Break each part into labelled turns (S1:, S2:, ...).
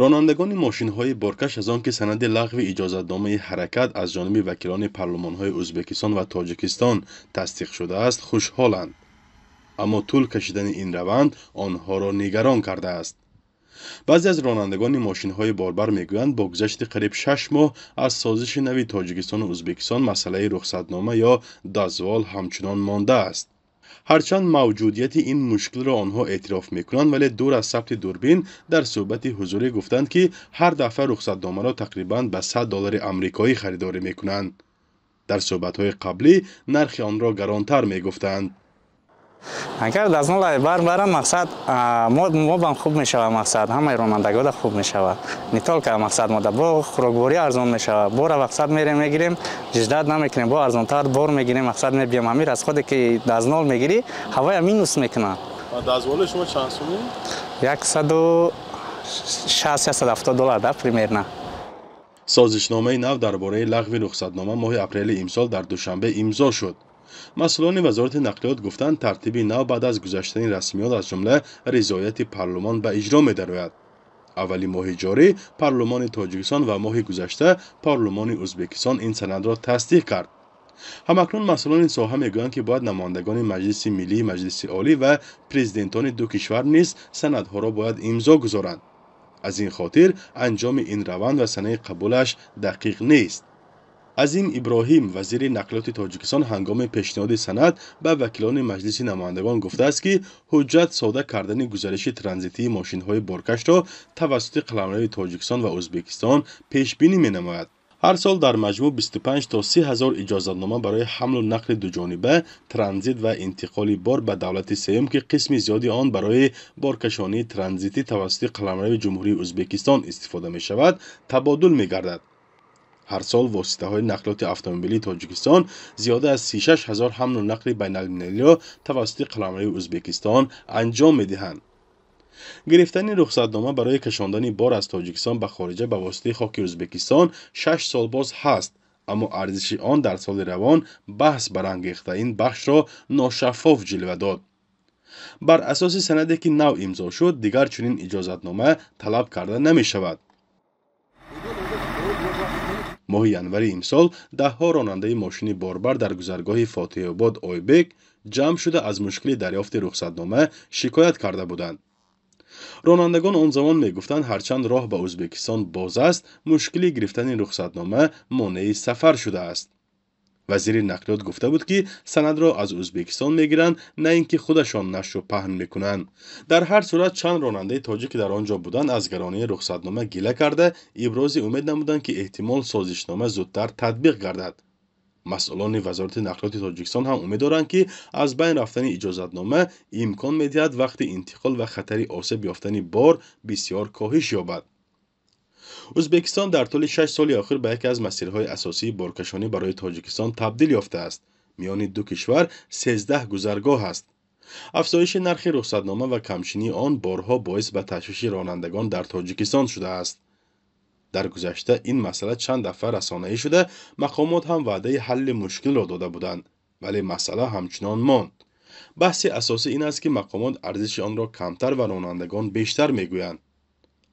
S1: Ронандагони мошинҳои боркаш аз он ки санади лағви иҷозатномаи ҳаракат аз ҷониби вакилони парлумонҳои Ӯзбекистон ва Тоҷикистон тасдиқ шудааст, хушҳоланд. Аммо тӯл кашидани ин раванд онҳоро нигарон кардааст. Баъзе аз ронандагони мошинҳои борбар мегӯянд, бо гузашти қариб 6 моҳ аз созиши нави Тоҷикистону Ӯзбекистон масъалаи рухсатнома ё дозвол ҳамчунон мондааст. Ҳарчанд мавҷудияти ин мушкилро онҳо эътироф мекунанд, вале дур аз сабти дурбин дар суҳбати ҳузурӣ гуфтанд, ки ҳар дафъа рухсатномаро тақрибан ба 100 доллари амрикоӣ харидорӣ мекунанд. Дар суҳбатҳои қаблӣ нархи онро гаронтар мегуфтанд.
S2: Агар дозвол бар барам, мақсад, мо бам хуб мешавад, мақсад, ҳамаи ронандагода хуб мешавад, не только, мақсад, мода бо хӯрокворӣ арзон мешавад. Бора, мақсад, мерем, мегирем, ждать намекунем, бо арзонтар бор мегирем, мақсад, мебиям. Ҳамин расходе ки дозвол мегирӣ, ҳавая минус мекунад.
S1: Дозволи шумо чанд сумӣ?
S2: 160, 170 доллар да, примерно.
S1: Созишномаи нав дар бораи лағви рухсатнома моҳи апрели имсол дар Душанбе имзо шуд. Масъулони вазорати нақлиёт гуфтанд, тартиби нав баъд аз гузаштани расмиёт, аз ҷумла ризояти парлумон, ба иҷро медарояд. Аввали моҳи ҷорӣ парлумони Тоҷикистон ва моҳи гузашта парлумони Ӯзбекистон ин санадро тасдиқ кард. Ҳамакнун масъулони соҳа мегӯянд, ки бояд намояндагони Маҷлиси миллӣ, Маҷлиси олӣ ва президентони ду кишвар низ санадҳоро бояд имзо гузоранд. Аз ин хотир анҷоми ин раванд ва санаи қабулаш дақиқ нест. Азим Иброҳим, вазири нақлиёти Тоҷикистон, ҳангоми пешниҳоди санад ба вакилони Маҷлиси намояндагон гуфтааст, ки ҳуҷҷат сода кардани гузариши транзитии мошинҳои боркашро тавассути қаламрави Тоҷикистон ва Ӯзбекистон пешбинӣ менамояд. Ҳар сол дар маҷмӯъ 25 то 30 ҳазор иҷозатнома барои ҳамлу нақли дуҷониба, транзит ва интиқоли бор ба давлати сеюм, ки қисми зиёди он барои боркашонии транзитӣ тавассути қаламрави Ҷумҳурии Ӯзбекистон истифода мешавад, табодул мегардад. Ҳар сол воситаҳои нақлиёти автомобилии Тоҷикистон зиёда аз 36 ҳазор ҳамлу нақли байналмилалиро тавассути қаламрави Ӯзбекистон анҷом медиҳанд. Гирифтани рухсатнома барои кашондани бор аз Тоҷикистон ба хориҷа ба воситаи хоки Ӯзбекистон 6 сол боз ҳаст, аммо арзиши он дар соли равон баҳс барангехта, ин бахшро ношаффоф ҷилва дод. Бар асоси санаде, ки нав имзо шуд, дигар чунин иҷозатнома талаб карда намешавад. Моҳи январи имсол даҳҳо ронандаи мошини борбар дар гузаргоҳи Фотеҳобод Ойбек ҷамъ шуда, аз мушкили дарёфти рухсатнома шикоят карда буданд. Ронандагон он замон мегуфтанд, ҳарчанд роҳ ба Ӯзбекистон боз аст, мушкили гирифтани рухсатнома монеи сафар шудааст. Вазири нақлиёт гуфта буд, ки санадро аз Ӯзбекистон мегиранд, на ин ки худашон нашру паҳн мекунанд. Дар ҳар сурат, чанд ронандаи тоҷик, ки дар он ҷо буданд, аз гаронии рухсатнома гила карда, ибрози умед намуданд, ки эҳтимол созишнома зудтар татбиқ гардад. Масъулони вазорати нақлиёти Тоҷикистон ҳам умед доранд, ки аз байн рафтани иҷозатнома имкон медиҳад вақти интиқол ва хатари осеб ёфтани бор бисёр коҳиш ёбад. Ӯзбекистон дар тӯли 6 соли охир ба яке аз масирҳои асосии боркашонӣ барои Тоҷикистон табдил ёфтааст. Миёни ду кишвар 13 гузаргоҳ аст. Афзоиши нархи рухсатнома ва камчинии он борҳо боис ба ташвиши ронандагон дар Тоҷикистон шудааст. Дар гузашта ин масъала чанд дафъа расонаӣ шуда, мақомот ҳам ваъдаи ҳалли мушкилро дода буданд, вале масъала ҳамчунон монд. Баҳси асосӣ ин аст, ки мақомот арзиши онро камтар ва ронандагон бештар мегӯянд.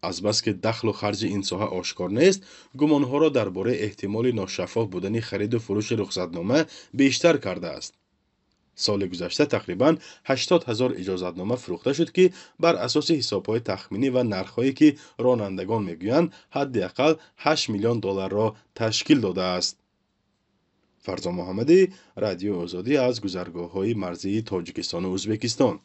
S1: Азбаски дахлу харҷи ин соҳа ошкор нест, гумонҳоро дар бораи эҳтимоли ношаффоф будани хариду фурӯши рухсатнома бештар кардааст. Соли гузашта тақрибан 80 ҳазор иҷозатнома фурӯхта шуд, ки бар асоси ҳисобҳои тахминӣ ва нархҳое, ки ронандагон мегӯянд, ҳадди ақал 8 миллион долларро ташкил додааст. Фарзон Муҳаммадӣ, Радиои Озодӣ, аз гузаргоҳҳои марзии Тоҷикистону Ӯзбекистон.